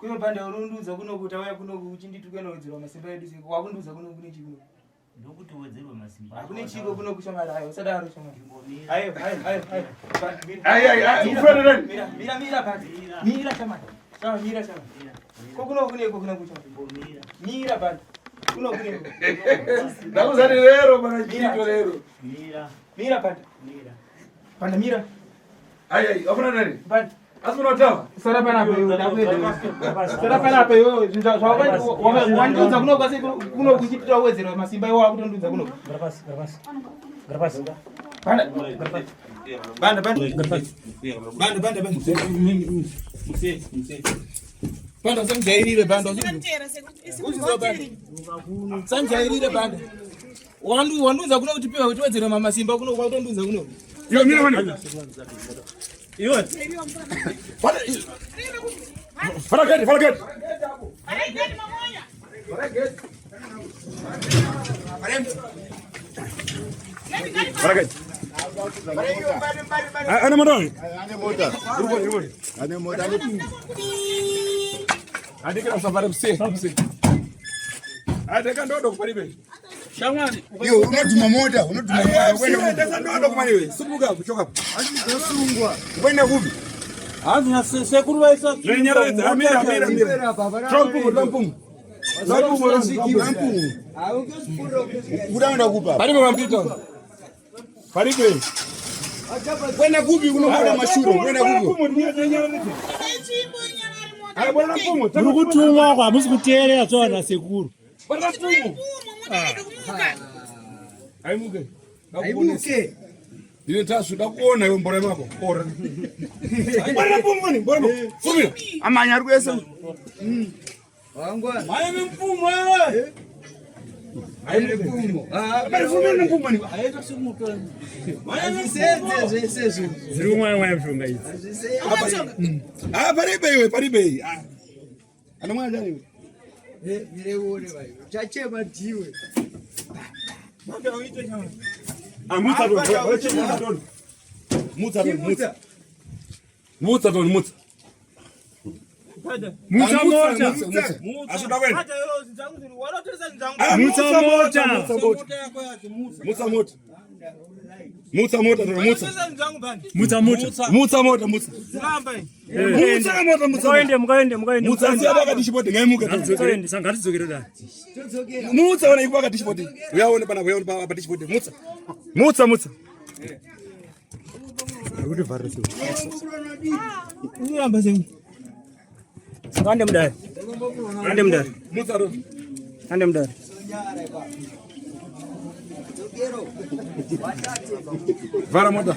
Kuyo panda urunduza kuno kuti auya kuno uchindituka nowedzerwa masimba edu seko wakunduza kuno kune chikuno. Ndokuti uwedzerwe masimba. Hakune chiko kuno kushamwari ayo usadaro shamwari. Ayo ayo ayo ayo. Ayo ayo ayo ufanana. Mira mira mira pandi. Mira shamwari. Shamwari mira shamwari. Ko kuno kune ko kuno kucha. Mira. Mira pandi. Kuno kune. Ndakuzati lero pana chito lero. Mira. Mira pandi. Mira. Panda mira. Ayo ayo afanana nani? Pandi. Asi unotaura? Sara panapa iwe ndakuenda. Sara panapa iwe zvawandiudza kuno kwase kuno kuchitira uwedzera masimba iwe wakutondiudza kuno. Garapasi, garapasi. Garapasi. Panda. Banda banda. Banda banda banda. Muse muse. Banda usandijairire banda. Usandijairire banda. Wandu wandiudza kuno kuti piwa tiwedzere masimba kuno kwakutondiudza kuno. Yo mira bana. Iwe. Fara Fara gate, fara gate. Fara gate. Ane mota. Ane mota. Iriko iriko. Ane mota. Ane Andikira safari mse. Mse. Adeka ndodo kuparibe. Shamwari. Yo unodhuma mota, unodhuma mota. Kwenda kuenda ndodo kumariwe. Sumuka kuchoka. Asungwa. Kwenda kupi? Hanzi na sekuru vaisa. Zvenyaradza, mira mira mira. Trump Trump. Trump. Udaenda kupa. Paribe pampita. Paribe. Kwenda kupi kunobuda mashuro? Kwenda kupi? Muri kutumwa kwa hamusi kuteerera zvawana sekuru. Aimuke. Aimuke. Ndine tasu dakuona iwe mbora mako. Ora. Bora pumuni, bora. Fumira. Amanya ari kuese. Mai mpumo wewe. Aimuke. Bari fumira mpumo. Zviri kumwaya mwaya mishonga idzi. Ah, paribe iwe, paribe. Ah. Ana mwana jani iwe. Chachema ndiwe. Ah, mutsa to. Mutsa to, mutsa. Mutsa to, mutsa. Mutsa mota. Asuda kwenda. Ah, Mutsa mota. Mutsa mota. Mutsa mota to, mutsa. Mutsa mota. Mutsa mota, mutsa. Mutsa mota, mutsa. Mukaende mukaende mukaende. Mutsa siya baka dishboard ngaimuka. Ngatidzokere ngatidzokere dai. Mutsa wana ikupa dishboard. Uyaone pana uyaone pa dishboard. Mutsa. Mutsa mutsa. Ande mudare. Ande mudare. Mutsa to. Ande mudare. Vara mota.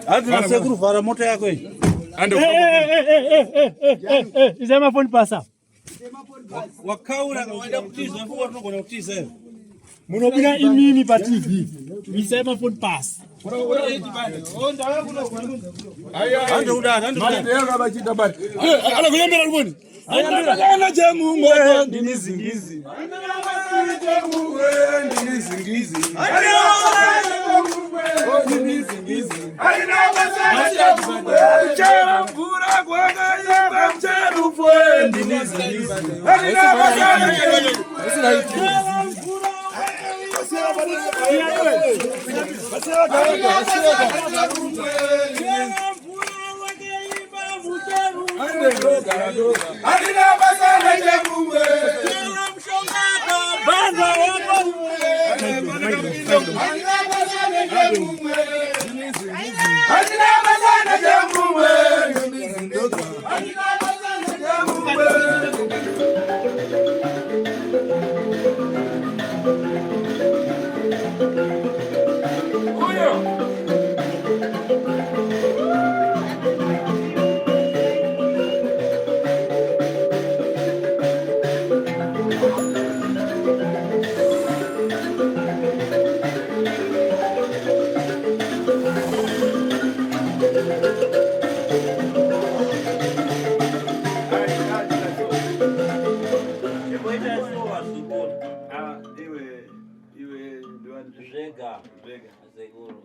Hanzi na sekuru vhara mota yako iyi. Ande. Isai mafoni pasa. Wakaura waenda kutiza mfuko tinogona kutiza iwe. Munobuda imimi pa TV. Isai mafoni pasi. Hande kudai, hande kudai. Mali yako abachita bari. Ala kuyambira ruboni. Ana chemumwe ndini zingizi. Ana chemumwe ndini zingizi. Ndini zingizi. Chera mvura kwakaipa mcherufwe ndini zingizi. Andina basa nechemumwe. Andina basa nechemumwe. Andina basa nechemumwe. Uyo. Zvega. Zvega. Sekuru.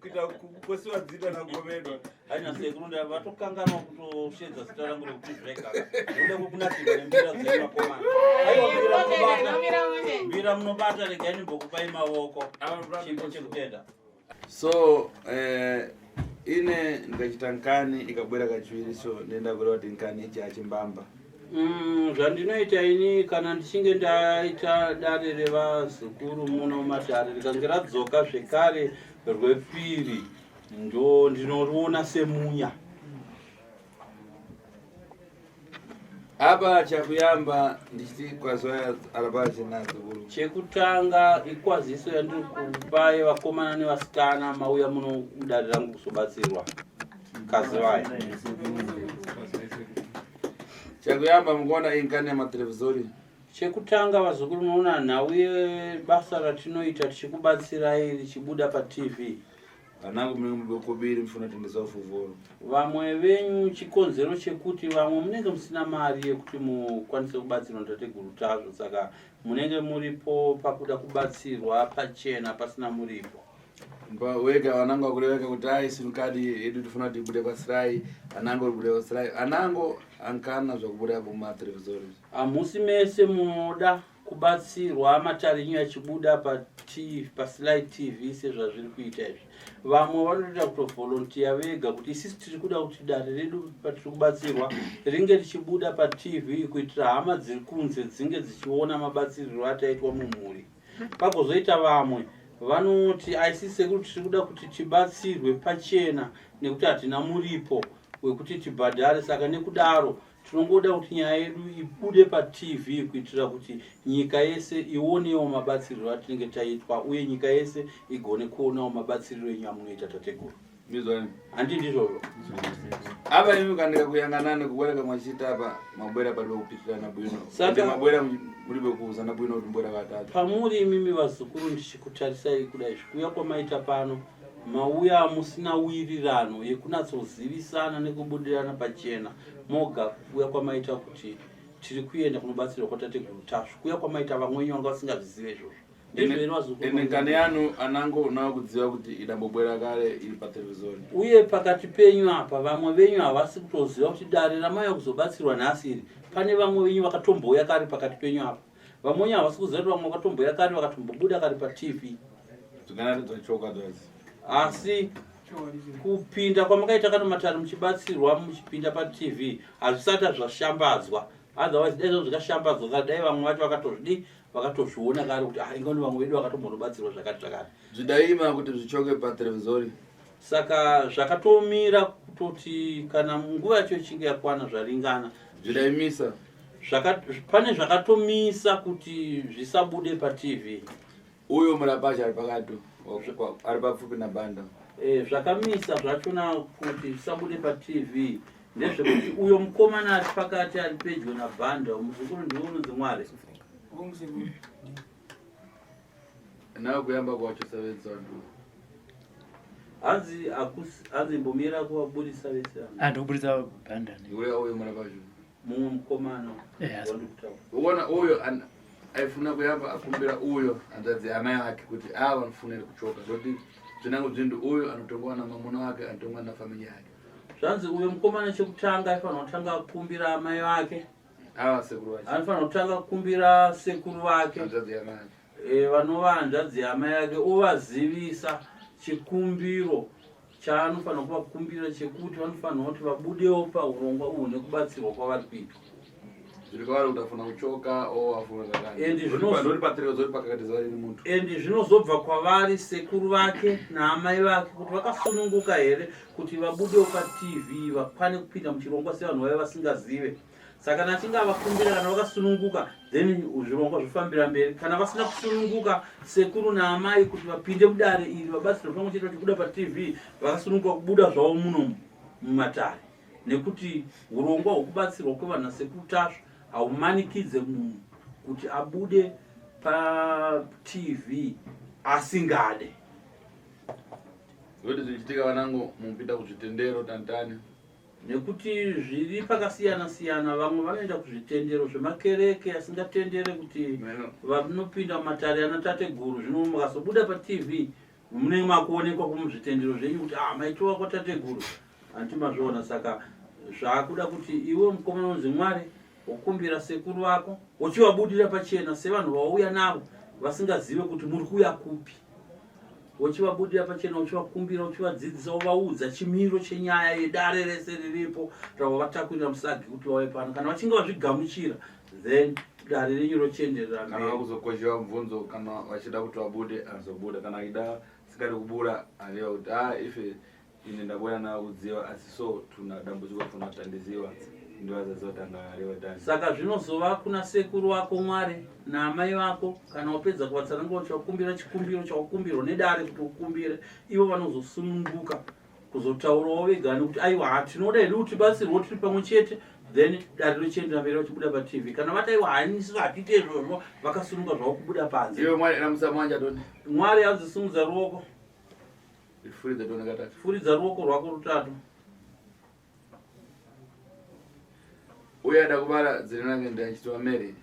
Kuita kukosiwa dzita nagomedwa. Aina sekuru nda vatokanganwa kutoshedza zita rangu rekuti Zvega. Ndoda kukunakirwa nembira dzenyu vakomana. Aiwa mbira munobata. Mbira munobata regai ndimbokupai mavoko. Chipo chekutenda. So eh, ine ndikachita nkani ikabwera kachiwiri so ndenda kureva kuti nkani ichi achimbamba. Zvandinoita ini kana ndichinge ndaita dare revazukuru muno matare rikange radzoka zvekare rwepiri ndo ndinoriona semunya. Apa chakuyamba ndichiti kwaziwa arapa china zukuru. Chekutanga ikwaziso yandiri kupai vakomana nevasikana mauya muno mudare rangu kuzobatsirwa. Kazivai. Chakuyamba mukuona inkani yamatelevhizori. Chekutanga vazukuru munoona nhau yebasa ratinoita tichikubatsirai richibuda paTV. Vanangu munenge mubekobiri mufuna tendesa fuvhoro. Vamwe venyu chikonzero chekuti vamwe munenge musina mari yekuti mukwanise kubatsirwa natateguru Tasvu, saka munenge muripo pakuda kubatsirwa pachena pasina muripo. Wega vanango vakureveka kuti ai sinukadi yedu tifuna kuti ibude pasirai anango ibude pasirai anango ankana zvakubuda kumatelevhizori. Hamusi mese munoda kubatsirwa matare enyu achibuda paSly TV sezvazviri kuita izvi. Vamwe vanotoita kutovolontiya vega kuti isisi tiri kuda kuti dare redu patiri kubatsirwa ringe richibuda paTV kuitira hama dziri kunze dzinge dzichiona mabatsirirwo ataitwa mumhuri. Pagozoita vamwe vanoti aisisi sekuru tiri kuda kuti tibatsirwe pachena nekuti hatina muripo wekuti tibhadhare, saka nekudaro tinongoda kuti nyaya yedu ibude paTV kuitira kuti nyika yese ionewo mabatsiriro atinenge taitwa uye nyika yese igone kuonawo mabatsiriro enyu amunoita tateguru. Ndizvoni. Handi ndizvozvo? Apa imi kandika kuyanganana kubwera kamwachita apa mabwera pari pekupitirana bwino. Saka Ende mabwera muri pekuuzana bwino kuti mbwera vatatu. Pamuri imimi vazukuru ndichikutarisai kudai zvikuuya kwamaita pano mauya musina wirirano yekunatsozivisana nekubudirana pachena moga kuuya kwamaita kuti tiri kuenda kunobatsirwa kwatateguru Tasvu kuuya kwamaita vamwe venyu vanga vasingazvizive izvozvo. Ndizvo here vazukuru? Ende nkani yanu anango unawo kudziva kuti idambobwera kare iri patelevhizori. Uye pakati penyu apa vamwe venyu havasi kutoziva kuti dare ramauya kuzobatsirwa nhasi iri pane vamwe venyu vakatombouya kare pakati penyu apa. Vamwe venyu havasi kuziva kuti vamwe vakatomboya kare vakatombobuda kare paTV. Dzinganati dzachoka dzazi. Asi kupinda kwamakaita kano matare muchibatsirwa muchipinda paTV hazvisati zvashambadzwa. Otherwise dai zvanga zvikashambadzwa kare dai vamwe vacho vakatozvidi vakatozviona kare kuti ah ingani vamwe vedu vakatombonobatsirwa zvakati zvakati. Zvidaima kuti zvichoke patelevhizori. Saka zvakatomira kutoti kana nguva yacho ichinge yakwana zvaringana. Zvidaimisa. Pane zvakatomisa kuti zvisabude paTV. Uyo murapachi ari pakati ari papfupi nabanda. Zvakamisa zvachona kuti zvisabude paTV ndezvekuti uyo mukomana ari pakati ari pedyo nabanda muzukuru ndiwe unonzi Mwari. Nawe kuyamba kwacho savedzandu. Hanzi akusi hanzi mbomira kuvaburisa vese ava. Ah, ndikuburitsa banda. Uyo uyo murapachi. Mumwe mukomana Eh, asi- wandikutaura. Uona uyo aifuna kuyamba akumbira uyo hanzvadzi yamai ake kuti ava vanofunira kuchoka zoti zvinango zvindu uyo anotongwa na mamuna wake anotongwa na family yake. Zvanzi uyo mukomana chekutanga aifanira kutanga kukumbira amai vake. Ava sekuru vake. Anofanira kutanga kukumbira sekuru vake. Hanzvadzi yamai ake. Vanova hanzvadzi yamai ake ovazivisa chikumbiro chaanofanira kuvakumbira chekuti vanofanira kuti vabudewo paurongwa uhwu nekubatsirwa kwavari kuitwa. Zviri kwavari kuti afuna kuchoka o afuna zvakani. And Ndori patireo zori pakati zuva riri muntu. And zvinozobva kwavari sekuru vake naamai vake kuti vakasununguka here kuti vabudewo paTV vakwane kupinda muchirongwa sevanhu vaiva vasingazive. Saka kana achinge avakumbira kana vakasununguka then zvirongwa zvofambira mberi. Kana vasina kusununguka sekuru naamai kuti vapinde mudare iri vabatsirwe pamwe chete vachibuda paTV vakasununguka kubuda zvavo muno mumatare. Nekuti urongwa hwekubatsirwa kwevanhu nasekuru Tasvu haumanikidze munhu kuti abude paTV asingade. Zvoti zvichiitika vanangu mupinda kuzvitendero tantani. Nekuti zviri pakasiyana siyana, vamwe vanoenda kuzvitendero zvemakereke asingatendere kuti vanopinda mumatare ana tateguru. Zvino mukazobuda paTV munenge makuonekwa kumuzvitendero zvenyu kuti maitova kwatateguru. Hanti mazviona saka zvakuda kuti iwe mukomana unzi Mwari wokumbira sekuru vako wochivabudira pachena sevanhu vauya navo vasingazive kuti muri kuuya kupi wochivabudira pachena uchivakumbira uchivadzidzisa wovaudza chimiro chenyaya yedare rese riripo ravavatakurira musagi kuti vauye pano kana vachinge vazvigamuchira then dare renyu rochienderera Kana vakuzokozhewa mubvunzo kana vachida kuti vabude anozobuda kana achida sikadi kubuda aneva kuti a ife ine ndabuda nakudziva asi so tuna dambudziko tunatandiziva ndivazaziva tangareva tani. Saka zvinozova kuna sekuru vako Mwari naamai vako kana wapedza kuvatsanangura uchivakumbira chikumbiro chawakumbirwa nedare kuti ukumbire ivo vanozosununguka kuzotaurawo vega nekuti aiwa hatinoda hedu kuti tibatsirwo tiri pamwe chete then dare rochiendera mberi vachibuda patv kana vati aiwa hanisi hatiite izvozvo vakasununga zvavo kubuda panze. Iwe Mwari ramusa manja tone. Mwari anzisimudza ruoko. Furidza tone katatu. Furidza ruoko rwako rutatu. Uye ada kubara dzina rake ndiachitwa Mary.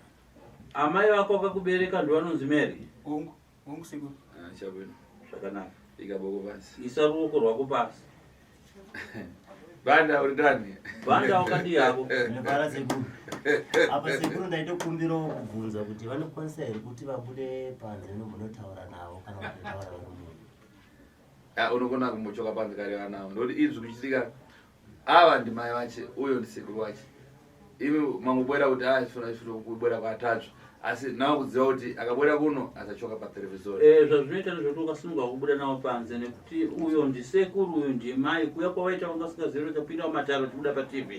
Amai vako vakakubereka ndivanonzi Mary. Hongu, hongu sekuru. Ah, chabwino. Zvakanaka. Ikaboko pasi. Isa ruoko rwako pasi. Banda uri ndani? Banda wakadii hako? Ndinofara sekuru. Apa sekuru ndaitokumbirawo kubvunza kuti vanokwanisa here kuti vabude panze nombonotaura navo kana kutotaura vari munhu. Ah, unogona kumbochoka panze kareva navo ndokuti izvi kuchitika ava ndimai vache uyo ndisekuru wache imi mangobwera kuti ah ifuna ifuna kubwera kwatadzva asi nawo kuziva kuti akabwera kuno asachoka patelevisori. Eh, zvazvinoita ndezvekuti ukasununga kubuda navo panze nekuti uyo ndisekuru uyu ndimai kuya kwavaita vanga vasingazivi kuti tapinda mumatare vachibuda patv.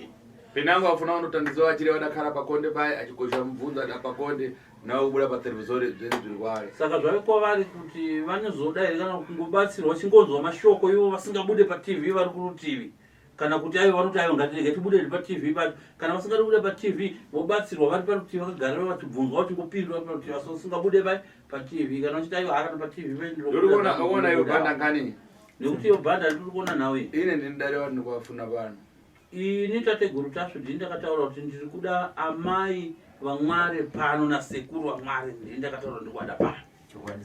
Pinango afuna kundotandidziwa achireva dakara pakonde paye achigozha mubvunzo ada pakonde nawo kubuda patelevisori zvese zviri kwaari. Saka zvave kwavari kuti vanozoda here kana kungobatsirwa vachingonzwa mashoko ivo vasingabude patv vari kurutivi kana kuti aiwa vanoti aiwa ngatirege tibude patv pacho kana vasingadi kubuda patv vobatsirwa vari parutivi vakagarira vachibvunzwa vachingopindura parutivi asi vasingabude pai patv kana vachiti aiwa hakana patv ndorikuona iyo bhanda ngani nekuti iyo bhanda ndiri kuona nhau iyi ine ndinidare vanhu ndikuvafuna pano ini tateguru tasvu ndini ndakataura kuti ndiri kuda amai vamware pano nasekuru vamware ndini ndakataura ndiri kuada pano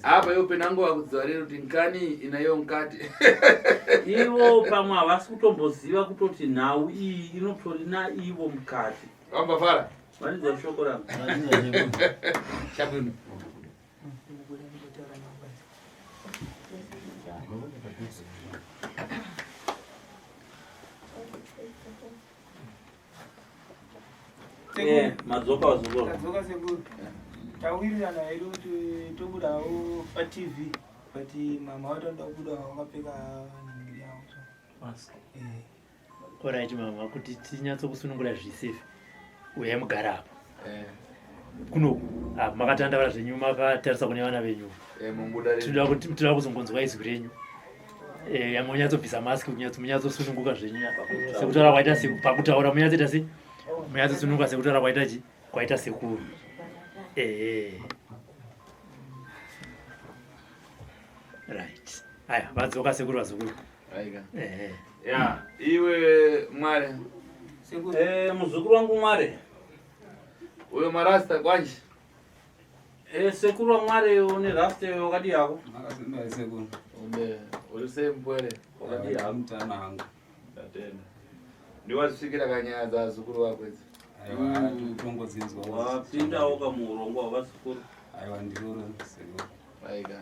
Apa iwo penango vakudziva rero kuti nkani inayo nkati. Ivo pamwe havasi kutomboziva kutoti nhau iyi inotori naivo mukati. Vamba fara. Varinzwa shoko rangu. Chabwino. Eh, madzoka vazukuru. Tadzoka sekuru. Tawirirana hedu kuti tobudawo paTV but mama vatoda kubuda vakapfeka nhumbi yavo. So. Mask. Eh. Alright mama, kuti tinyatsokusunungura zviri safe. Uyai mugare apa. Eh. Kunoku ah, makatandavara zvenyu makatarisa kune vana venyu. Eh, mumbuda renyu. Tinoda kuti tinoda kuzongonzwa izwi renyu. Eh, yamwe munyatsobvisa mask kunyatso munyatsosununguka zvenyu. Sekutaura kwaita se pakutaura munyatsoita se munyatsosununguka sekutaura kwaita chi kwaita sekuru. Eh. Right. Aya, vadzoka sekuru vazukuru. Aika. Eh. Ya, iwe Mwari. Sekuru. Eh, muzukuru wangu Mwari. Uyo marasta kwanje. Eh, sekuru waMwari une rasta wakadii hako? Makasimba sekuru. Umbe, uri sei mpwere? Wakadii hako? Mutana hangu. Ndatenda. Ndiwazvisvikira kanyaya dzazukuru vako idzi. Aiwa tongodzinzwa. Wapindawo kamuurongwa hwavazukuru. Aiwa ndiroro sekuru. Aika.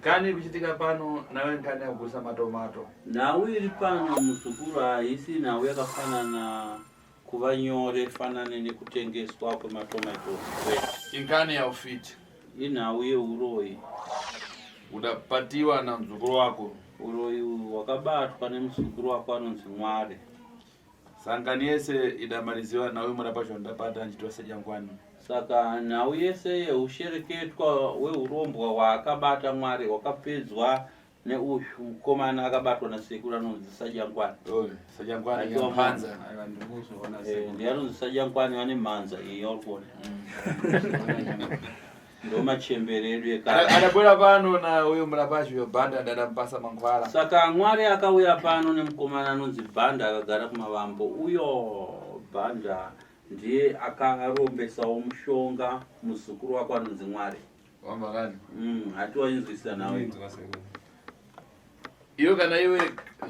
Kani kuchitika pano nawe nkani yakugusa matomato. Nhau iri pano muzukuru haisi nhau yakafanana kuva nyore fanane nekutengeswa kwematomatoes kwete. Inkani yaufiti. Inhau yeuroyi. Udapatiwa na mzukuru wako. Uroyi uhu hwakabatwa nemuzukuru wako anonzi Mwari. Sangani yese idamaliziwa nawe murapacho ndapata nchitwa sejangwani. Saka nhau yese yeushereketwa hweurombwa hwaakabata Mwari hwakapedzwa neuyu mukomana akabatwa nasekuru anonzi Sajangwani. Oyo, sajangwani Achiwa nyampanza. Aiwa ndikuzviona Eh, sekuru. ndiye anonzi Sajangwani vane mhanza iyi yauri kuona. Ndo machembere edu ekare. Adabwera pano na uyo murapacho yo banda ndadampasa mankhwala. Saka Mwari akauya pano nemukomana anonzi Bhanda akagara kumavambo. Uyo Bhanda ndiye akarombesawo mushonga muzukuru wako anonzi Mwari. Wamba kani? Hati wainzwisisa nawe. Ndinzwa sekuru. Iwe kana iwe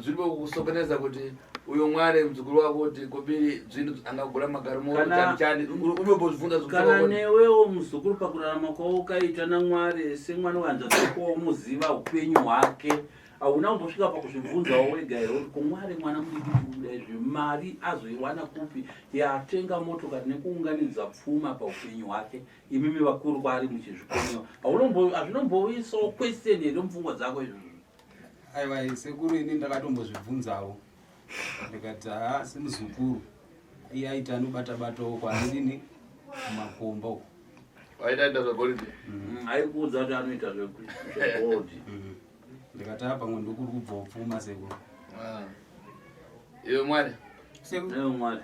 zviripo kusokoneza kuti uyo mwari muzukuru wako kuti kobiri zvinhu angagura magaro Kana- mochani unombozvibvunza kana newewo muzukuru pakurarama kwaukaita namwari semwana wehanzvadzi yako wamuziva upenyu hwake hauna kumbosvika pakuzvibvunzawo wega here kuti komwari mwana mudiki kuda izvi mari azoiwana kupi yatenga motokari nekuunganidza pfuma paupenyu hwake imimi vakuru kwaari muchizvikonewa hazvinomboisawo question here mupfungwa dzako izvozvo? Aiwa sekuru, ini ndakatombozvibvunzawo ndikati haa, semuzukuru iye aiti anobata batawo kwaanodini kumakomba uko. Waitaita zvegoridhe? Aikuudza kuti anoita zvegold? Ndikati haa, pamwe ndokuri kubvawo pfuma sekuru. Ah. Iwe mwari. Ewe mwari.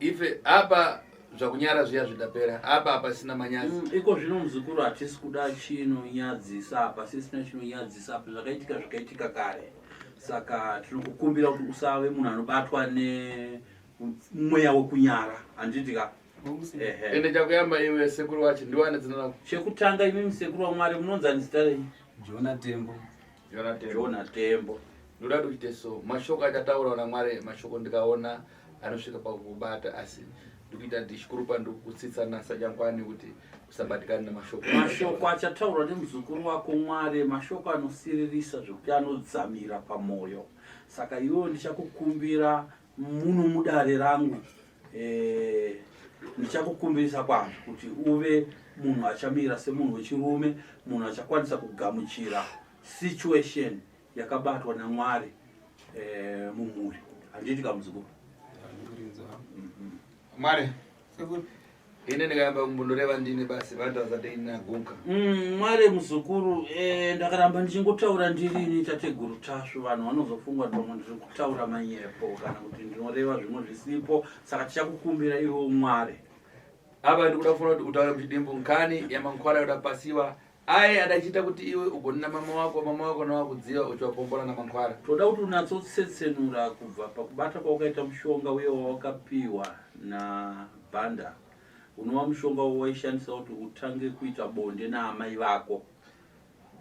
Ife apa zvakunyara zviya zvidapera apa hapasina manyazi. Iko zvino muzukuru hatisi kuda chinonyadzisa apa, sisina chinonyadzisa apa. Zvakaitika zvakaitika kare, saka tinokukumbira kuti usave munhu anobatwa nemweya wekunyara, handiti ka? Ehe. Ende chakuyamba iwe sekuru wacho ndiwane zina rako. Chekutanga imimi sekuru waMwari munonzani zita renyu? Jona Tembo. Jona Tembo. Jona Tembo. Ndoda kuti uite so mashoko achataura namwari, mashoko ndikaona anosvika pakukubata, asi ndikuita dhishikurupa ndikukutsitsa nasajangwani kuti usabatikane namashoko. Mashoko achataurwa nemuzukuru wako Mwari mashoko anosiririsa zvekuti anodzamira pamwoyo, saka iwewo ndichakukumbira muno mudare rangu, ndichakukumbirisa kwazvo kuti uve munhu achamira semunhu wechirume, munhu achakwanisa kugamuchira situation yakabatwa naMwari mumhuri, handiti kamuzukuru? Mwari, ine ndikayamba kumbondoreva ndine basi vanhu vasati inaguka. Mwari muzukuru, ndakaramba ndichingotaura ndirini tateguru Tasvu, vanhu vanozofunga kuti pamwe ndiri kutaura manyepo kana kuti ndinoreva zvimwe zvisipo, saka tichakukumbira iwe Mwari. Apa ndikuda kufuna kuti utaure muchidimbu nkani yamankwara yoda pasiwa aye adachiita kuti iwe ugonena mama wako, mama wako nawakudziva uchiwapombora namankwara. Toda kuti unatsotsetsenura kubva pakubata kwaukaita mushonga uye wawakapiwa naBhanda, unova mushonga wawaishandisa kuti utange kuita bonde naamai vako.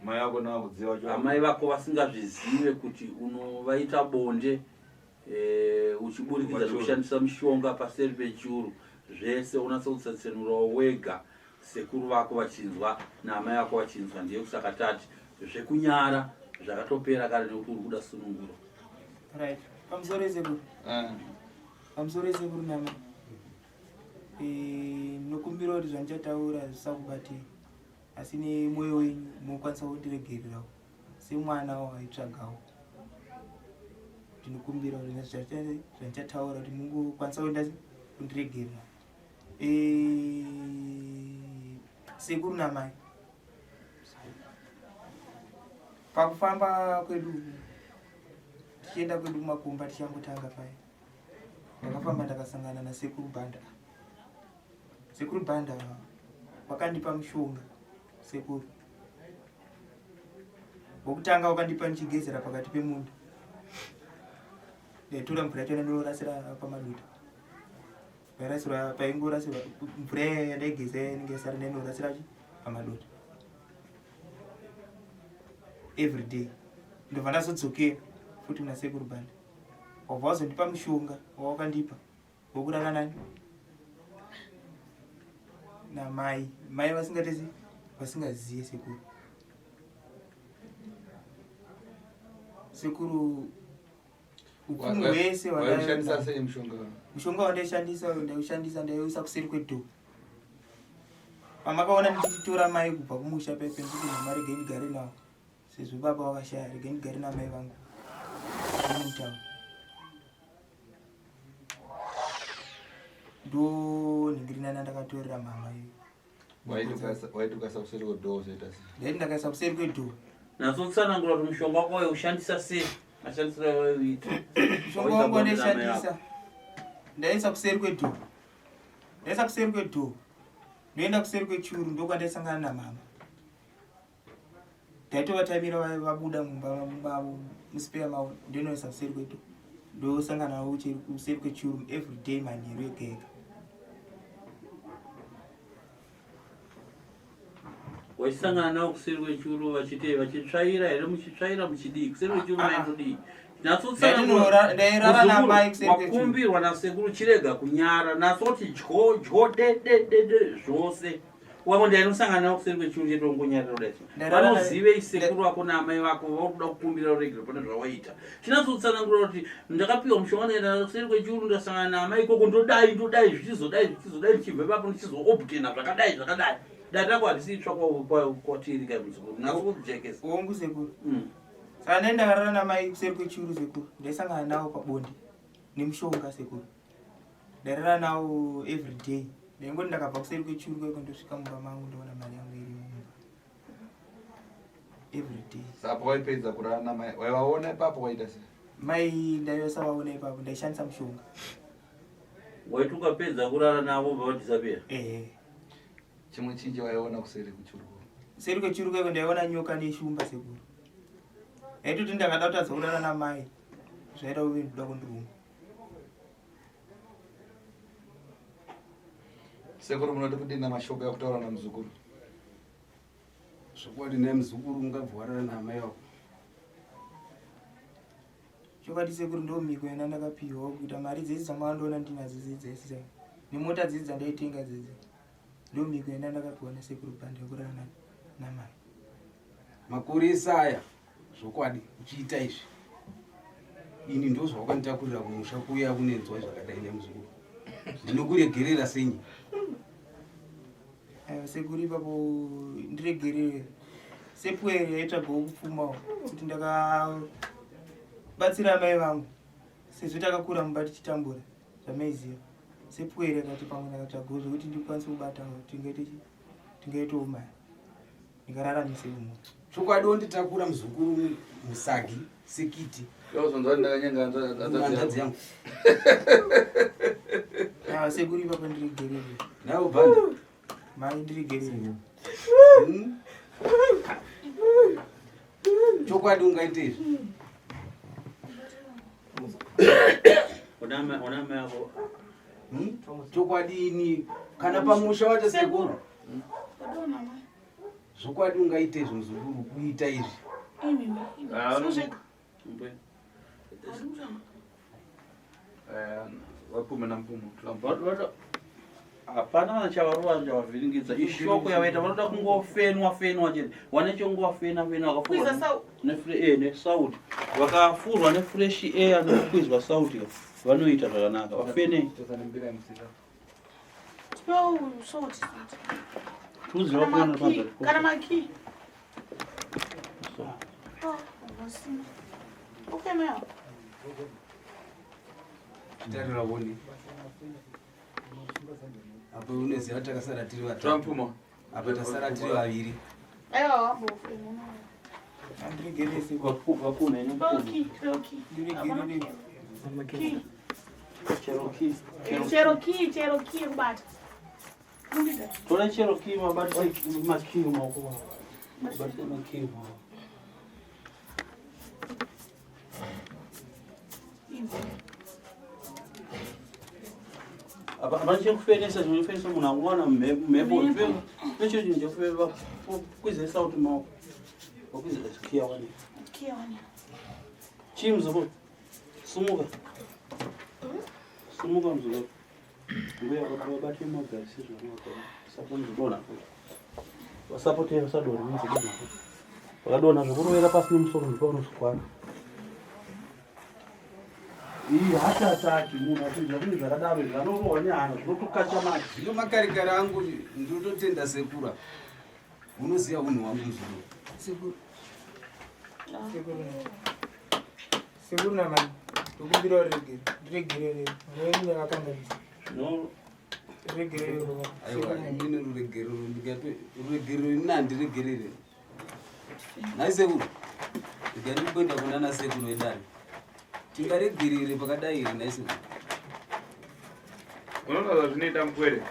Mai vako nawakudziva amai vako vasingazvizive kuti unovaita bonde, uchiburikidza Pachuru. nekushandisa mushonga paseri pechuru. Zvese unatsa kutsetsenurawo wega, sekuru vako vachinzwa naamai vako vachinzwa. Ndiye kusaka tati zvekunyara zvakatopera kare nekuti uri kuda sununguro. Right, pamusoro esekuru. Pamusoro esekuru nana. Ndinokumbira kuti zvandichataura zvisakubatei, asi nemwoyo wenyu munokwanisa kundiregererawo semwana waitsvagawo. Ndinokumbira kuti zvandichataura kuti mungokwanisa kuenda kundiregerera. Sekuru namai, pakufamba kwedu tichienda kwedu kumakomba, tichangotanga paya, ndakafamba ndakasangana nasekuru Bhanda. Sekuru Bhanda wakandipa mushonga sekuru. Wokutanga wakandipa ndichigezera pakati pemunda, ndaitora mvura yachona ndorasira pamaduta pairasirwa, paingorasirwa mvura iya yandaigeza inenge yasara, ndainorasira chi pamadota every day. Ndobva ndazodzokera futi kuna sekuru Bhanda, wabva wazondipa mushonga wawakandipa wokurara nani namai, mai vasingatesi vasingaziye sekuru. Sekuru, upfumi hwese Waishandisa sei mushonga? Mushonga wandaishandisa, ndaiushandisa, ndaiuisa kuseri kwedhoo. Pamakaona ndichitora mai kubva kumusha pepe, ndikuti mama regai ndigare navo sezvo baba wakashaya, regai ndigare namai vangu mutauni. Ndo ningirinana ndakatorera mama iyo. Waiti ukaisa kuseri kwedhoo uzoita sei? Ndaiti ndakaisa kuseri kwedhoo. Natsotsanangura kuti mushonga wako waushandisa sei, mashandisiro awaiuita. Mushonga wangu wandaishandisa, ndaisa kuseri kwedhoo, ndaisa kuseri kwedhoo, ndoenda kuseri kwechuru, ndokwandaisangana namama. Ndaitovatamira vabuda mumba mavo musipeya mavo, ndoinoisa kuseri kwedhoo, ndosangana navo kuseri kwechuru every day manheru ega ega. Wachisangana navo kuseri kwechuru vachitei vachitsvaira here muchitsvaira muchidii kuseri kwechuru Ah, ah. maitodii Ndairara namai kuseri kwechuru. wakumbirwa nasekuru chirega kunyara natsoti dyo dyo de de de de zvose wako ndainosangana navo kuseri kwechuru chete wongonyarira kudai Ndairara na- vanozivei sekuru vako naamai vako vakuda kukumbira uregero pane zvawaita chinatsotsanangura kuti ndakapiwa mushonga ndaenda kuseri kwechuru ndasangana naamai ikoko ndodai ndodai zvichizodai zvichizodai ndichibva ipapo ndichizoobtena zvakadai zvakadai dai rako harisi itsva kwatiri kai muzukuru natso kujekesa Hongu sekuru. Mm. Saka ndai ndakarara namai kuseri kwechuru sekuru. Ndaisangana navo pabonde nemushonga sekuru. Ndairara navo every day. Ndaingoti ndakabva kuseri kwechuru kwaiko ndosvika mumba mangu ndoona mari yangu irimo mumba. Every day. Saka waipedza kurara namai waivaona ipapo waita sei? Mai ndaisavaona ipapo ndaishandisa mushonga. Waiti ukapedza kurara navo wobva vadisappear? Ehe. Chimwe chii chawaiona kuseri kuchuru? Kuseri kwechuru kwaiko ndaiona nyoka neshumba sekuru. Ndaitoti ndakada kutadza kurara namai zvaida kuve ndoda kundiruma. Sekuru munoti kudini namashoko ekutaura namuzukuru? Zvokwadi naye muzukuru ungabva warara naamai vako. Chokwadi sekuru ndo mhiko yanda ndakapiwa kuita mari dzese dzamakandiona ndinadzo dzese nemota dzese dzandaitenga dzese ndo mhiko yanda ndakapiwa nasekuru bhanda yekurara namai. Makore ese aya zvokwadi uchiita izvi ini ndozvawakanditakurira kumusha kuuya kunenzwa zvakadai nemuzukuru ndinokuregerera senyi Aiwa sekuru ipapo ndiregerere sepwere yaitsvagawo kupfumawo kuti ndakabatsira amai vangu sezvo takakura mumba tichitambura zvamaiziva sepwere akati pamwe ndakatsvagawo zvekuti ndikwanise kubatawo tingaite tingaitewo mari ndingararamise umwe chokwadi wonditakura muzukuru musagi sekiti Ndozonzwa ndakanyenga hanzvadzi yangu. Ah, sekuru ipapo ndirigerere. Nawo bhanda. Mai ndirigerere. Hmm? Chokwadi ungaite izvi. Ona mai ako. Hmm? Chokwadi ini kana pamusha wacho sekuru. Zvokwadi ungaite izvi muzukuru kuita izvi. Vapume nampumo. Hapana kana chavarova chavavhiringidza ishoko yavaita vanoda kungofenwa fenwa chete wane chongowafena fena vakafurwa nesauti vakafurwa nefresh air nekukwizwa sauti vanoita zvakanaka vafenei Kana makey. Okay, ma'am. Tarira uone. Apo unoziva takasara tiri vatatu. Apa tasara tiri vaviri. Aiwa wambofe. Chero key, chero key kubata. Tora chero key mabata makey maoko. Mabata makey maoko. Apa apa chekufenesa chinofenesa munhu akuwana mhepo pecho chinhu chekufeva kwizesa sauti maoko. Wakwiza kiya wani. Kiya wani. Chii muzukuru? Sumuka. Sumuka muzukuru. Mbuya vabate magarisi zvakanaka. Usapondodonha. Vasapote vasadonha muzukuru. Vakadonha zvekurovera pasi nemusoro ndipo panoswara. Iyi hatataki munhu achinzwa zvinhu zvakadaro izvi anorohwa nehana zvinotokacha mati. Zvino makarikari angu ndinototenda sekura. Unoziva unhu hwangu muzukuru. Sekuru. Sekuru. Sekuru namai. Ndokumbira uregere. Ndiregerere. Mwana wenyu ndakakanganisa. No. Regerere. Aiwa, inini ruregerero ndikape ruregerero inini handiregerere. Nhai sekuru. Rega ndikuenda kunana sekuru endani. Tingaregerere pakadai here nhai sekuru? Unoona zvazvinoita mupwere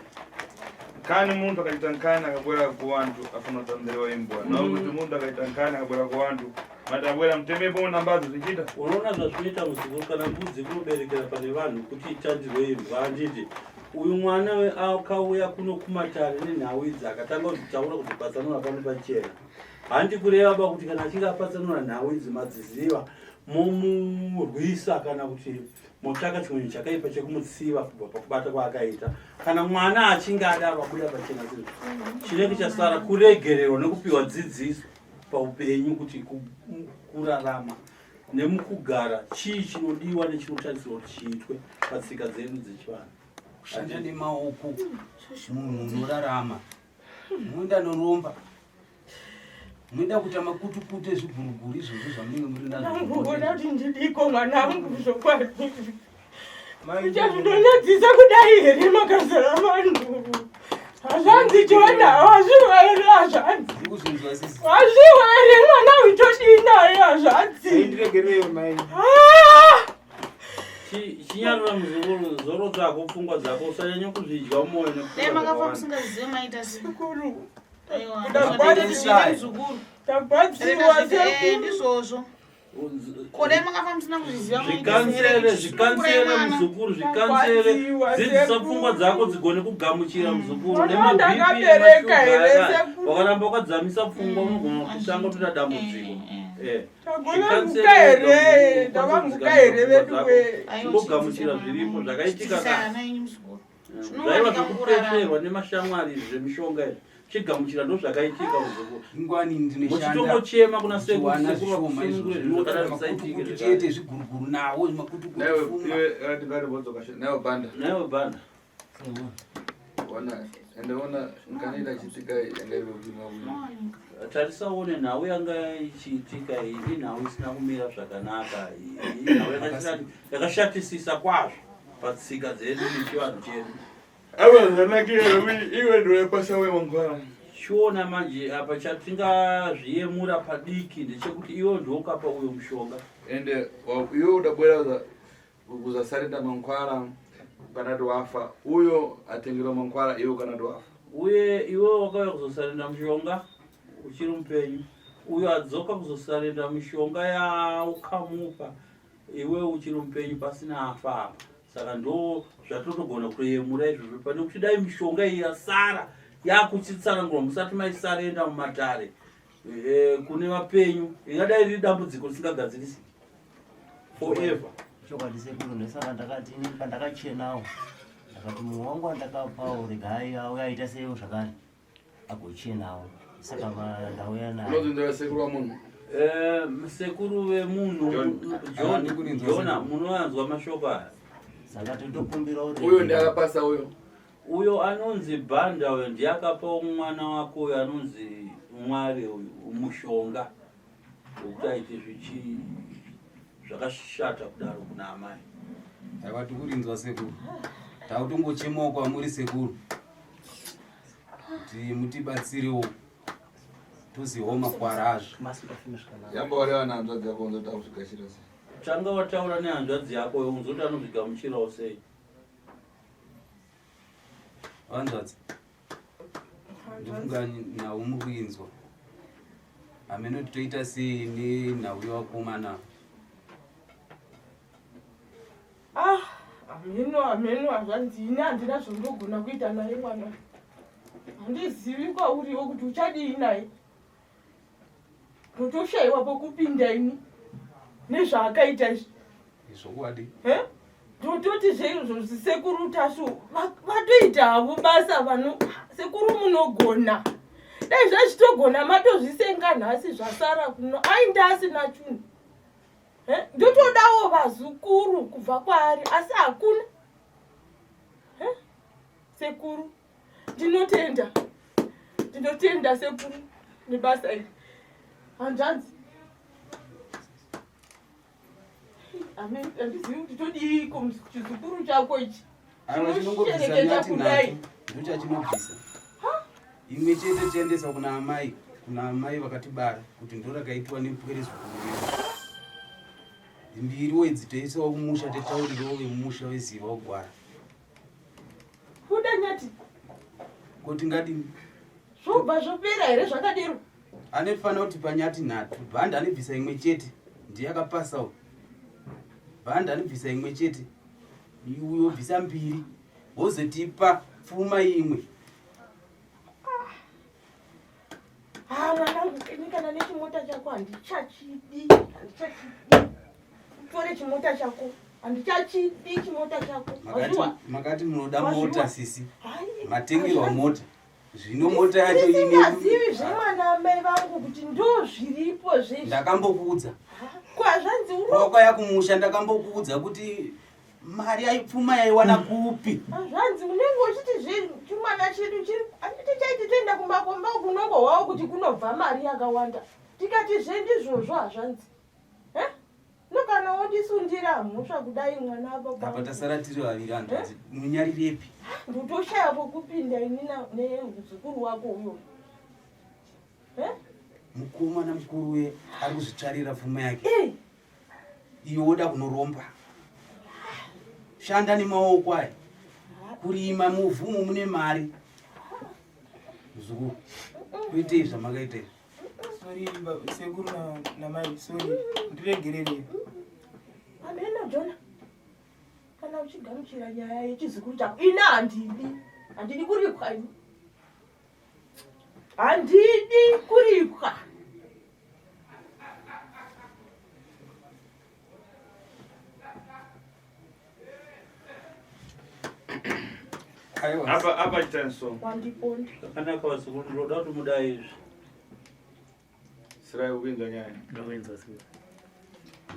kani muntu akaita nkani akabwera kuvantu afanira kutambiriwa imbwa nokuti muntu akaita nkani akabwera kuvantu matabwera mutemepo nambadzo zvichiita Unoona zvazvinoita muzukuru kana mbudzi kunoberekera pane vanhu kuti itandirwe imbwa handiti? Uyu mwana akauya kuno kumatare nenhau idzi akatanga kuzvitaura kuzvipatsanura pano pachena. Handi kureva ba kuti kana achinge apatsanura nhau idzi madziziva momurwisa kana kuti motsvaka chimwe chakaipa chekumutsiva kubva pakubata kwaakaita. Kana mwana achinge adaro abuda pachena zvinhu chinenge chasara kuregererwa nekupiwa dzidziso paupenyu kuti kurarama nemukugara chii chinodiwa nechinotarisirwa kuti chiitwe patsika dzedu dzechivanhu. Kushanda nemaoko munhu unorarama munoenda noromba munoenda kuita makutukutu ezviguruguru izvozvo zvamunenge muri nazvokuda kuti ndidiko mwanangu zvokwadi Uchazvinonyadzisa kudai here makazara vanhu? Hazvanzi Jona, wazviwa here hazvanzi? Wazviwa here mwana uchodii naye hazvanzi? Ndiregereyo mai. Ah! Chinyarura muzukuru, zoro dzako pfungwa dzako usanyanya kuzvidya mwoyo Dai makafa musingazive maita sekuru. Aiwa. Ndagwadziwa. Muzukuru. Ndagwadziwa sekuru. Ndizvozvo. Ko dai makafa musina kuzviziva Zvikansere, zvikansere muzukuru, zvikansere. Dzidzisa pfungwa dzako dzigone kugamuchira muzukuru. Mwana NemaBP ndakabereka here, nemashuga aya. sekuru? Wakaramba wakadzamisa pfungwa unogona kutanga kutoita dambudziko. Eh. Tagona mhuka here? Ndava mhuka here veduwe? Chingogamuchira zviripo zvakaitika Chidzidzisai kare. ana enyu muzukuru. Zvaiva zvekupesverwa nemashamwari izvi zvemishonga izvi. Chigamuchira ndozvakaitika muzukuru. Ingwani ndinoshanda. Muchitongochema kuna sekuru Muchiwana sekuru zvishoma vakusunungure izvozvo. zvinhu zvakadaro zvisaitike Makutukutu zvekare. chete zviguruguru nawo makutukutu Naiwe pfuma. iwe tingati naiwe banda. Naiwe banda. Ona ende ona kanoita chitika yanga iri kuima kuima. Tarisa uone nhau yanga ichiitika iyi inhau isina kumira zvakanaka iyi inhau yakashatisisa kwazvo patsika dzedu nechivanhu chedu. Aiwa zvanakira iwe ndiwe pasa we mangwana. Chiona manje apa chatingazviyemura padiki ndechekuti iwe ndiwe ukapa uyo mushonga. Ende iwe udabwera kuzasarenda mankwara kana wafa uyo atengerwa mankwara iwe kana wafa. Uye iwe wakauya kuzosarenda mushonga uchiri mupenyu uyo adzoka kuzosarenda mishonga yaukamupa iwe uchiri mupenyu pasina afa apa saka ndo zvatotogona kuyemura izvozvo pane kuti dai mishonga iyi yasara yakuchitsanangurwa musati maisarenda mumatare eh, kune vapenyu ingadai riri dambudziko risingagadzirisiki forever. Chokwadi sekuru ndosaka ndakati ini pandakachenawo ndakati mumwe wangu wandakapawo regai auye aita seiwo zvakare agochenawo saka ndauya naye. Unozvinzwa sekuru wamunhu. Eh, sekuru vemunhu John Jona munoanzwa mashoko aya. Saka totokumbira Uyo ndiye akapasa uyo. Uyo anonzi Banda uyo ndiye akapa mwana wako uyo anonzi Mwari uyu mushonga wekuti aite zvichi zvakashata kudaro kuna amai. Aiwa tikurinzwa sekuru. Takutongochemawo kwamuri sekuru. Kuti mutibatsirewo tozivawo makwara azvo. Yamba wareva nehanzvadzi yako unzoti akuzvigashira sei. Tanga wataura nehanzvadzi yako uyo unzoti anozvigamuchirawo sei. Hanzvadzi. Ndofunga nhau muri kuinzwa. Hameno kuti toita sei nenhau yevakomana. Ah, hameno hameno hazvanzi ini handina zvondogona kuita naye mwana. Handizivi kwauriwo kuti uchadii naye. Ndotoshayiwa pokupinda ini nezvaakaita izvi. Zvokwadi. Eh? Ndototi zveizvo sekuru Tasvu vatoita havo basa vano sekuru munogona. Dai zvachitogona matozvisenga nhasi zvasara kuno ainda asina chunhu. Eh? Ndotodawo vazukuru kubva kwaari asi hakuna. Eh? Sekuru ndinotenda. Ndinotenda sekuru nebasa iri. Hanzvadzi. Handizivi kuti todiiko chizukuru chako ichi. Aiwa chinongobvisa Chinoshereketa nyati kudai. nhatu ndochachinobvisa. Imwe chete tiendesa kuna amai, kuna amai vakatibara kuti ndorakaitwa nepwere zukuru vedu. Mbiriwo idzi toisawo kumusha totaurirawo vemumusha veziva kugwara. Kuda nyati. Ko tingadini? Zvobva zvopera here zvakadero? Anofanira kuti panyati nhatu bhandi anobvisa imwe chete ndiye akapasawo. Bhandi anobvisa imwe chete uyo obvisa mbiri. wozotipa pfuma imwe. Ah, mwanangu, ini kana nechimota chako handichachidi, handichachidi. Utore chimota chako, handichachidi chimota chako. Makati, Wazviwa? makati munoda Wazviwa? mota sisi, Hai, matengerwa hazvanzi. mota, zvino mota yacho ine Ndisingazivi zvemwana amai vangu kuti ndo zviripo zvezvi. Ndakambokuudza Ko hazvanzi uno kwawakauya kumusha, ndakambokuudza kuti mari yaipfuma yaiwana kupi? Hazvanzi unenge uchiti zve chimwana chedu chiri handiti chaiti toenda kumakomba uku unongohwawo kuti kunobva mari yakawanda. Tikati zve ndizvozvo hazvanzi. Eh? No kana wondisundira mhosva kudai mwana wababa. Apa tasara tiri vaviri hanzvadzi, munyarirepi? Ndotoshaya pokupinda ini nemuzukuru wako uyo. Eh? Mukomana mukuru uye ari kuzvitsvarira pfuma yake. Eh. Iwe woda kunoromba. Shanda nemaoko aya. Kurima muvhu umu mune mari. Muzukuru, kuitei zvamakaita izvi? Sorry sekuru namai, sorry, ndiregererei. Ameno Jona, kana uchigamuchira nyaya yechizukuru chako, ini handidi, handidi kuripwa ini, handidi kuripwa. Apa apa chitenso. Wandiponda. Zvakanaka vazukuru, ndinoda kuti mudai izvi. Sirai ukuinzwa nyaya. Ndakuinzwa sekuru.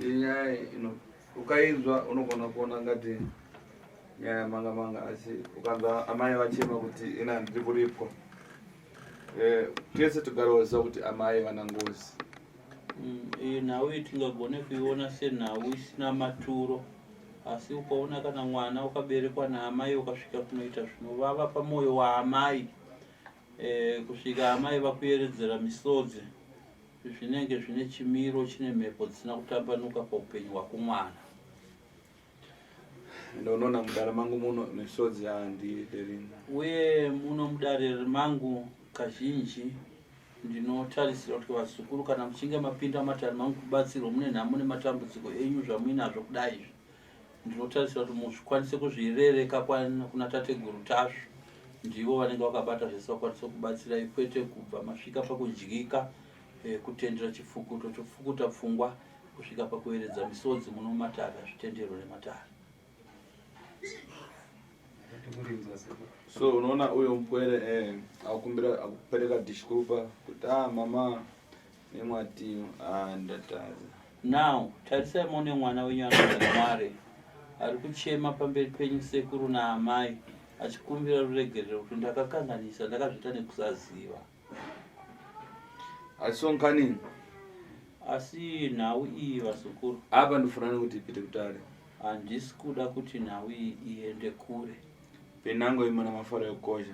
Iyi nyaya ino ukainzwa unogona kuona ngati nyaya manga manga asi ukanzwa amai vachema kuti ina ndiri kuripwa. Eh, tese togaroziva kuti amai vana ngozi. Iyi nhau iyi tingagone kuiona senhau isina maturo asi ukaona kana mwana wakaberekwa naamai ukasvika kunoita zvinovava pamwoyo waamai eh, kusvika amai vakuyeredzera misodzi zvinenge zvine chimiro chine mhepo dzisina kutambanuka paupenyu hwako mwana. Ende unoona mudare mangu muno misodzi handiide rini. Uye muno mudare mangu kazhinji ndinotarisira kuti vazukuru kana muchinge mapinda mumatare mangu kubatsirwa mune nhamo nematambudziko enyu zvamuinazvo kudai izvi ndinotarisira kuti muzvikwanise kuzvirereka kuna tateguru Tasvu ndivo vanenge vakabata zvese vakwanise kubatsirai kwete kubva masvika pakudyika eh, kutendera chipfukuto chopfukuta pfungwa kusvika pakueredza misodzi muno mumatare hazvitenderwe nematare. So unoona uyo mupwere eh, akukumbira akupereka dishkupa kuti ah mama nemwati ah ndataza. Now tarisai muone mwana wenyu anonzi Mware ari kuchema pamberi penyu sekuru naamai achikumbira ruregerero kuti ndakakanganisa ndakazviita nekusaziva. Asi sonkani Asi nhau iyi vazukuru. Apa ndifunani kuti ipite kutare. Handisi kuda kuti nhau iyi iende kure. Penango imana mafaro ekukosha.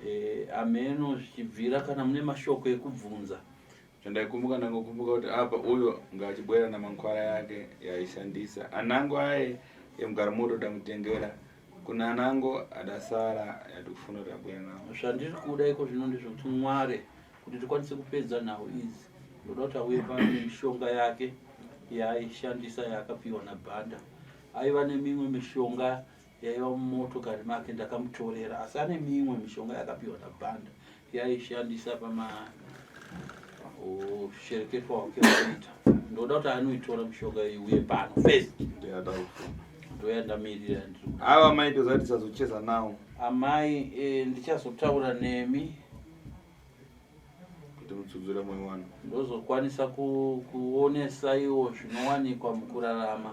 Eh, ameno zvichibvira kana mune mashoko ekubvunza. Chandaikumbuka ndangokumbuka kuti apa uyo ngaachibwera namankwara yake yaishandisa anango aye emugara moto damutengera kuna anango adasara yatikufuna kuti abwera nawo. Zvandiri kuda iko zvino ndezvekuti Mware kuti tikwanise kupedza nhau idzi ndoda kuti auye pano nemishonga yake yaaishandisa yaakapiwa naBhanda. Aiva nemimwe mishonga yaiva mumotokari make ndakamutorera asi ane mimwe mishonga yakapiwa naBhanda yaaishandisa pama ushereketwa hwake hwaita. Ndoda kuti anoitora mishonga iyi uye pano first. Ndoyandamirira ndiri kuda. Ava mai toziva kuti tisazocheza nawo. Amai eh, ndichazotaura nemi kuti mutsudzure moyo wanu. Ndozokwanisa kuonesa iwo zvinowanikwa mukurarama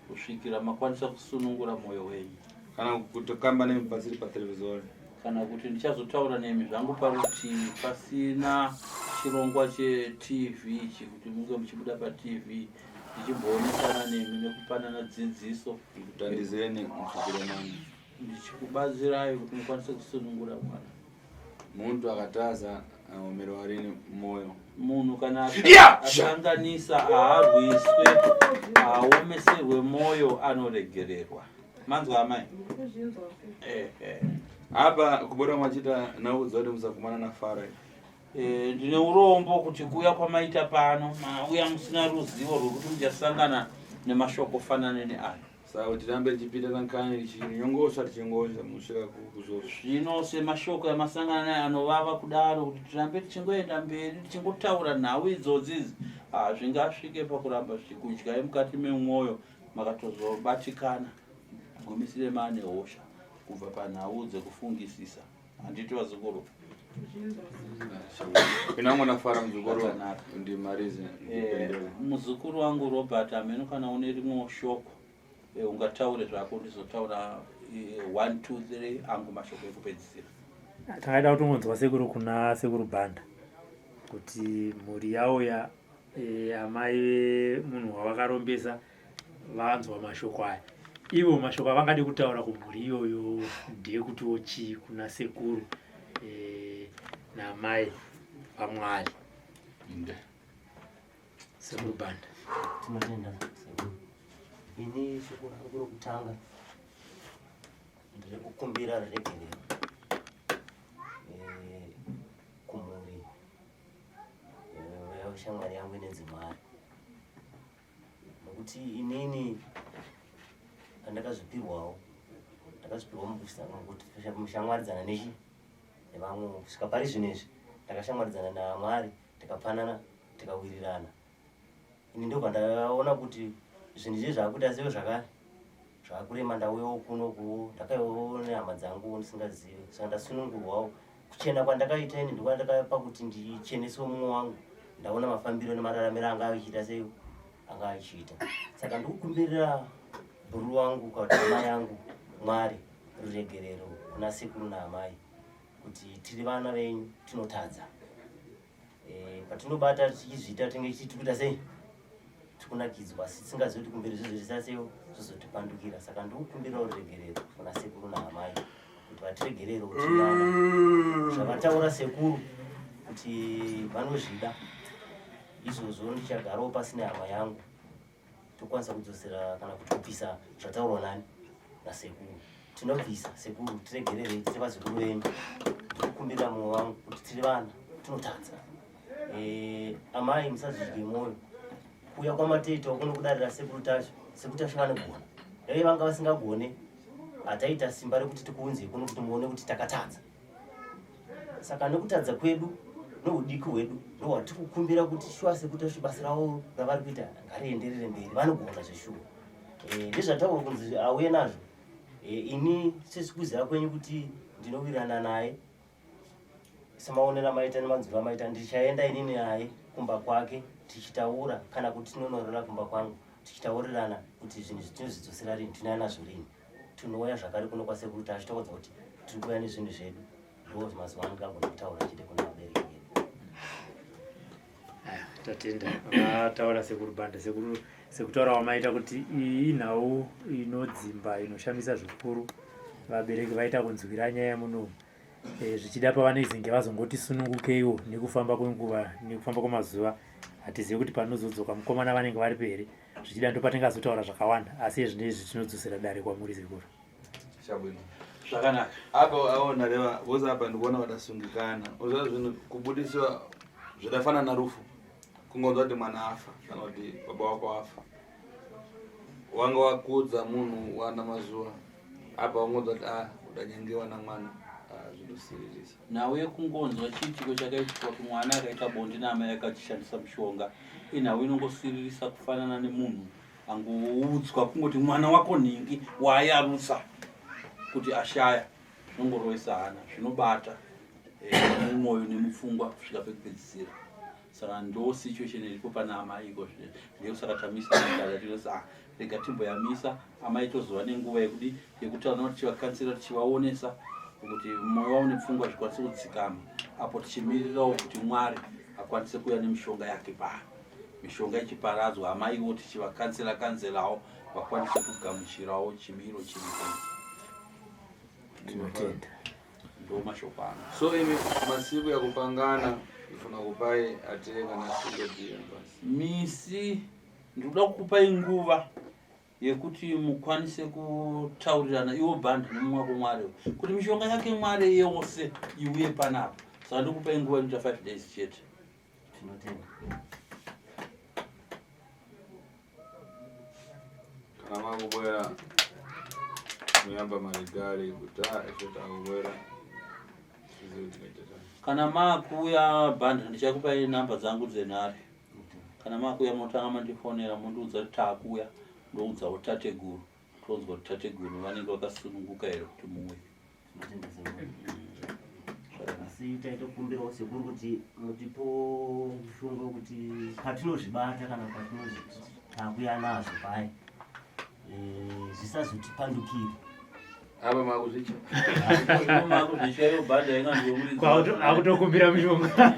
kusvikira makwanisa kusunungura moyo wenyu. Kana kutokamba nemi pasiri paterevhizori. Kana kuti ndichazotaura nemi zvangu parutivi pasina chirongwa cheTV ichi kuti munge muchibuda paTV ndichimboonesana nemi nekupanana dzidziso. Kutandizeni mutsudzure mwana. Ndichikubatsirai kuti mukwanise kusunungura mwana. Muntu akataza aomerwa rini moyo. Munhu kana Yeah! akanganisa haarwiswe, haaomeserwe moyo, anoregererwa. Manzwa amai? Ehe. Apa kubuda machita naudza kuti musakumana naFara. Eh, ndine urombo kuti kuuya kwamaita pano mauya musina ruzivo rwekuti muchasangana nemashoko fanane neayo. Saka tirambe tichipinda nankani tichinyongosa tichingoza musvika kuzosva. Zvino semashoko amasangana nayo anovava kudaro kuti tirambe tichingoenda mberi tichingotaura nhau idzodzi idzi hazvingasvike pakuramba zvichikudyai mukati memwoyo makatozobatikana gumisire maane hosha kubva panhau dzekufungisisa handiti vazukuru Inangu nafara muzukuru ndimarize. Eh, muzukuru wangu Robert hameno kana une rimwe shoko eh, ungataure zvako ndizotaura 1 2 3 angu mashoko ekupedzisira. Takaida kutongonzwa sekuru kuna sekuru Banda kuti mhuri yauya eh, amai vemunhu wavakarombesa vanzwa mashoko aya ivo mashoko avangade kutaura kumhuri iyoyo ndeyekutiwo chii kuna sekuru e, namai vamwari sekuru banda tinotenda sekuru ini shoko rangu rokutanga nderekukumbira ruregerero eh, kumhuri eh, shamwari yangu inenzi mwari nokuti inini pandakazvipirwawo ndakazvipirwa mukushamwaridzana nechi nevamwe kusvika pari zvino izvi ndakashamwaridzana namwari tikapanana tikawirirana ini ndobva ndaona kuti zvinhu izvi zvakuita seiwo zvakare zvakurema ndauyawo kuno kuwo ndakaiwawo nehama dzangu ndisingazive saka ndasunungurwawo kuchena kwandakaita ini ndokwandakapa kuti ndichenesewo mumwe wangu ndaona mafambiro nemararamiro anga achiita sei anga achiita saka ndikukumbirira bhuru wangu kana kuti hama yangu mwari ruregerero kuna sekuru naamai kuti tiri vana venyu tinotadza Eh, patinobata tichizviita tinge tichiti kuita sei tikunakidzwa asi tisingazivi kuti kumberi zvizoita sei zvizotipandukira saka ndikukumbirawo ruregerero kuna sekuru naamai kuti vatiregerere kuti vana zvavataura sekuru kuti vanozvida izvozvo ndichagarawo pasi nehama yangu tokwanisa kudzosera kana kuti kubvisa zvataurwa nani nasekuru tinobvisa sekuru tiregererei tiri vazukuru venyu tikukumbirira mumwe wangu kuti tiri vana tinotadza eh, amai musazvidye mwoyo kuuya kwamateita kuno kudarira sekuru tasho sekuru tasho vanogona dai vanga vasingagone hataita simba rekuti tikuunzei kuno kuti muone kuti takatadza saka nekutadza kwedu noudiki hwedu ndohwatiri kukumbira kuti shuwa sekuti asvi basa ravo ravari kuita ngarienderere mberi vanogona zveshuwa eh, ndezvataurwa kunzi auye nazvo eh, ini sesikuziva kwenyu kuti ndinowirirana naye semaonero amaita nemanzwiro amaita ndichaenda inini naye kumba kwake tichitaura kana kuti tinonorora kumba kwangu tichitaurirana kuti zvinhu zvitinozvidzosera rini tinaya nazvo rini tinouya zvakare kuno kwasekuru tashu taudza kuti tiri kuuya nezvinhu zvedu ndo mazuva ano ndingagona kutaura chete kuna vabereki vedu tatenda vataura sekuru banda sekuru sekutaura wamaita kuti iyi inhau inodzimba inoshamisa zvikuru vabereki vaita kunzwira nyaya munomu e, zvichida pavanezenge vazongoti sunungukeiwo nekufamba kwenguva nekufamba kwemazuva hatizivi kuti panozodzoka mukomana vanenge varipo here zvichida ndopatingazotaura zvakawanda asi ezvino izvi tinodzosera dare kwamuri sekuru Chabwino. Zvakanaka. Apa awo ndareva voza apa ndikuona vadasungikana. Uza zvinhu kubudisiwa zvadafanana rufu. Kungonzwa kuti mwana afa kana kuti baba wako afa. Wanga wakudza munhu wana mazuva. Apa wangonzwa kuti ah udanyengewa namwana. Ah zvinosiririsa. Nhau yekungonzwa chiitiko chakaitika kuti mwana akaita bonde naamai akachishandisa mushonga inhau inongosiririsa kufanana nemunhu angoudzwa kungoti mwana wako nhingi waayarutsa kuti ashaya zvinongorovesa hana zvinobata eh, mumwoyo nemupfungwa kusvika pekupedzisira saka ndo situation iripo pana amai iko zvino ndosaka tamisa mukadzi tinoti ah rega timboyamisa amai tozova nenguva yekudi yekutaura navo tichivakansira tichivaonesa kuti mwoyo wavo nepfungwa zvikwanise kudzikama apo tichimirirawo kuti mwari akwanise kuuya nemishonga yake pano mishonga ichiparadzwa amaiwo tichivakansela kanzelawo vakwanise kugamuchirawo chimiro chiripo tinotenda ndo mashoko ano so imi masiku yakupangana ifuna kupai atee kana singodia basi misi ndikuda kukupai nguva yekuti mukwanise kutaurirana iwo bhandi nemumwe wako mwari kuti mishonga yake mwari yose iuye panapa saka ndikupai nguva inoita 5 days chete tinotenda Kana makubwera muyamba maligari kuti ah, ife takubwera. Kana makuuya bhanda ndichakupai namba dzangu dzenhare. Kana makuuya munotanga mandifonera mondiudza kuti takuuya ndoudzawo tateguru tonzwa kuti tateguru vanenge vakasununguka here kuti muuye. Asi taitokumbirawo sekuru kuti mutipo mushonga wekuti patinozvibata kana patinozviti takuya nazvo paye eh, zvisazotipandukire. Apa makuzvicha. Makuzvicha iyo bhadha inga ndiwe muridzi. Akutokumbira mishonga.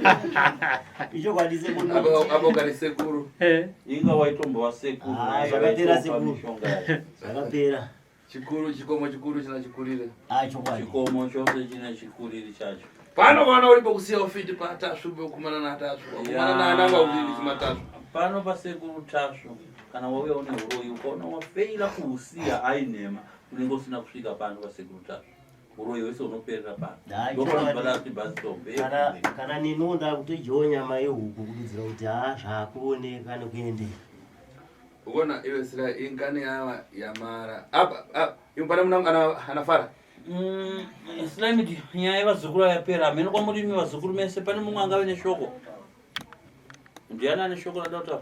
Ichokwadi sekuru. Apa apa ukati sekuru. Eh. Inga waitombova sekuru. Ah, zvakapera sekuru. Mishonga yacho. Zvakapera. Chikuru chikomo chikuru china chikurire. Ah, chokwadi. Chikomo chose chine chikuriri chacho. Pano vana uripo kusiya ufiti paTasvu pekumana naTasvu. Wakumana naananga kuti chimaTasvu. Pano pasekuru Tasvu kana wauya une uroyi ukaona wafeila kuusiya ainhema unenge usina kusvika pano pasekuru Tasvu. Uroyi hwese hunoperera pano. Dai, Ndopanobva kuti bus stop. Kana kana neniwo ndakutodyawo nyama yehuku kududzira kuti haa zvakuoneka nekuendeka. Ukona iwe sira ingane yava yamara. Apa apa imwe pane muna ana anafara. Slimid nyaya yevazukuru yapera hameno kwamurimi vazukuru mese pane mumwe angave neshoko ndiani ane shoko rada kutaura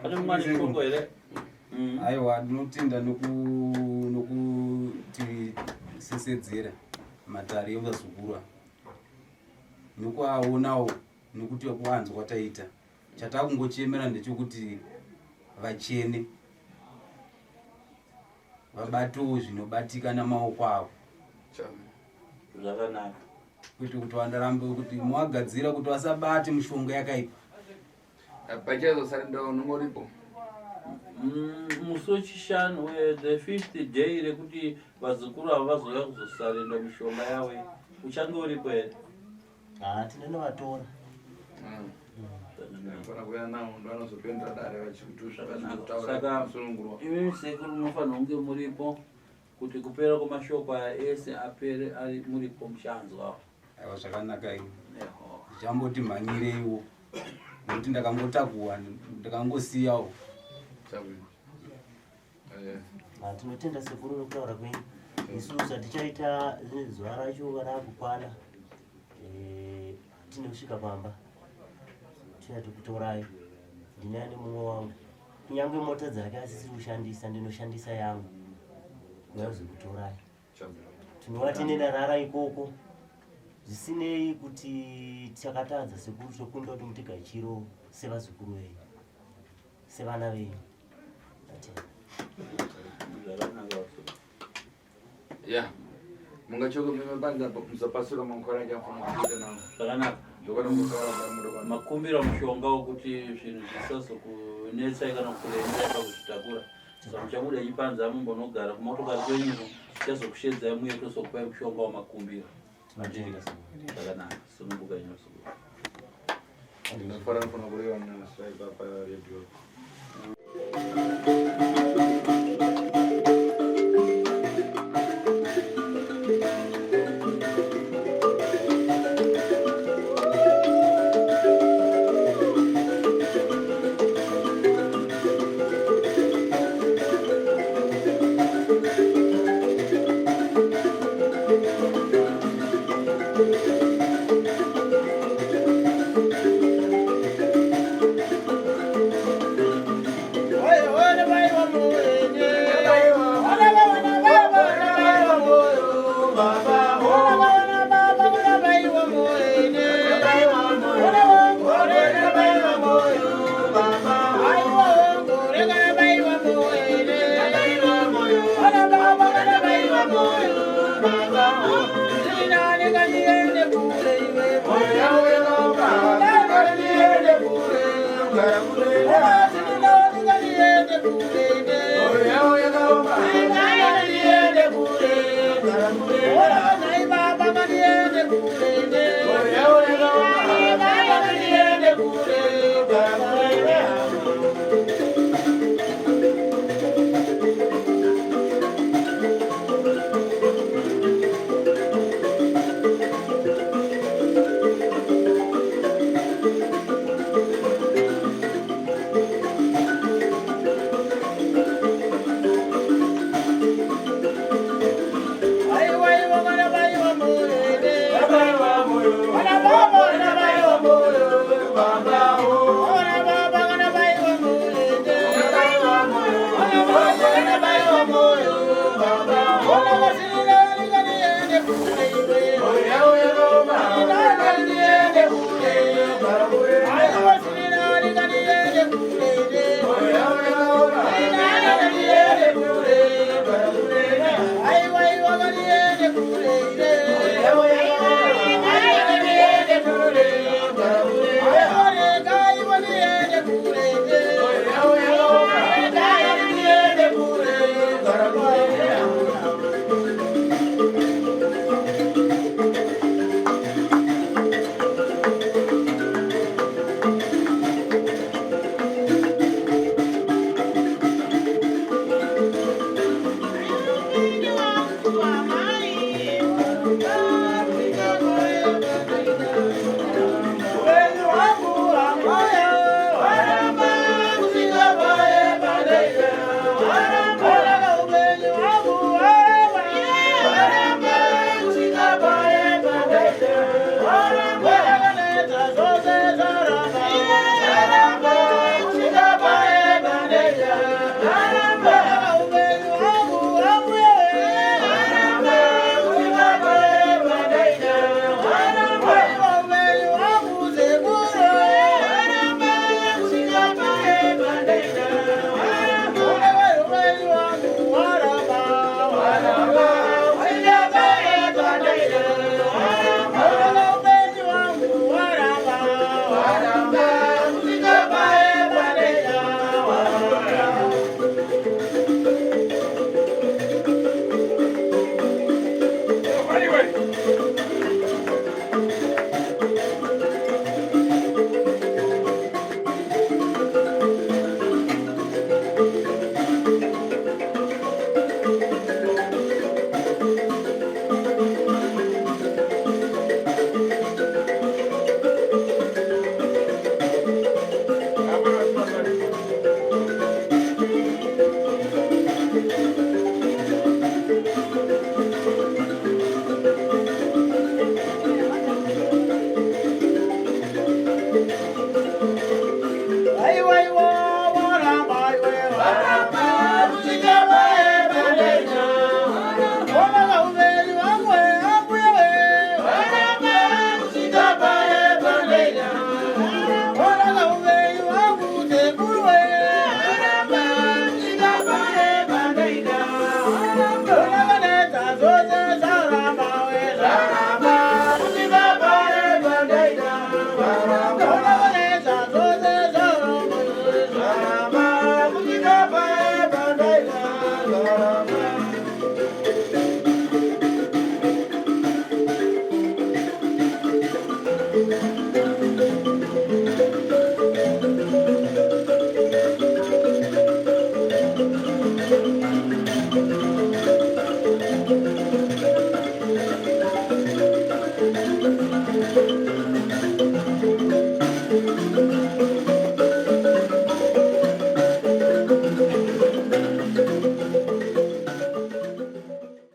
pane mumwe ane shoko here Aiwa, ndinotenda nokutisesedzera matare evazukuru ava nekuaonawo nekuti kuanzwa kwataita. Chatakungochemera ndechekuti vachene vabatewo zvinobatika namaoko avo. Zvakanaka. Kwete kuti vandarambe kuti mowagadzira kuti vasabate mishonga yakaipa. Pachazosarenda unenge uripo. Musi wechishanu the fifth day rekuti vazukuru ava vazouya kuzosarenda mishonga yavo iyi, uchange uripo here? Ah, tinonovatora. Fana kuuya nawo ndo anozopendera dare vachikutaura Saka kusunungurwa. imi sekuru munofanira kunge muripo kuti kupera kwemashoko aya ese apere ari muripo muchanzwawo. Aiwa, zvakanaka ini ndichamboti mhanyireiwo nekuti ndakangotakuwa ndakangosiyawo. Ah, tinotenda sekuru nekutaura kwenyu. Isu zvatichaita zuva racho rakukwana eh, tine kusvika pamba tichati kutorai ndinani mumwe wangu kunyange mota dzake asisiri kushandisa ndinoshandisa yangu kuya kuzokutorai. Tinova tine darara ikoko zvisinei kuti takatadza sekuru tokunda kuti mutigachiro sevazukuru venyu sevana venyu. Ndatenda. Ya. Mungachoka mime panza musapasura mankora chamfuna kuita nawo. Zvakanaka. Ndokana mukara pamudo pano. Makumbira mushonga wekuti zvinhu zvisazokunetsai kana kukuremerai pakuzvitakura. Saka muchabuda chipanza mumbonogara kumotokari kwenyuko tichazokushedzai muye tozokupai mushonga wamakumbira. Zvakanaka. Sununguka nyasukuru. Ndinofara nofana kureva nasai papa radio. Thank you.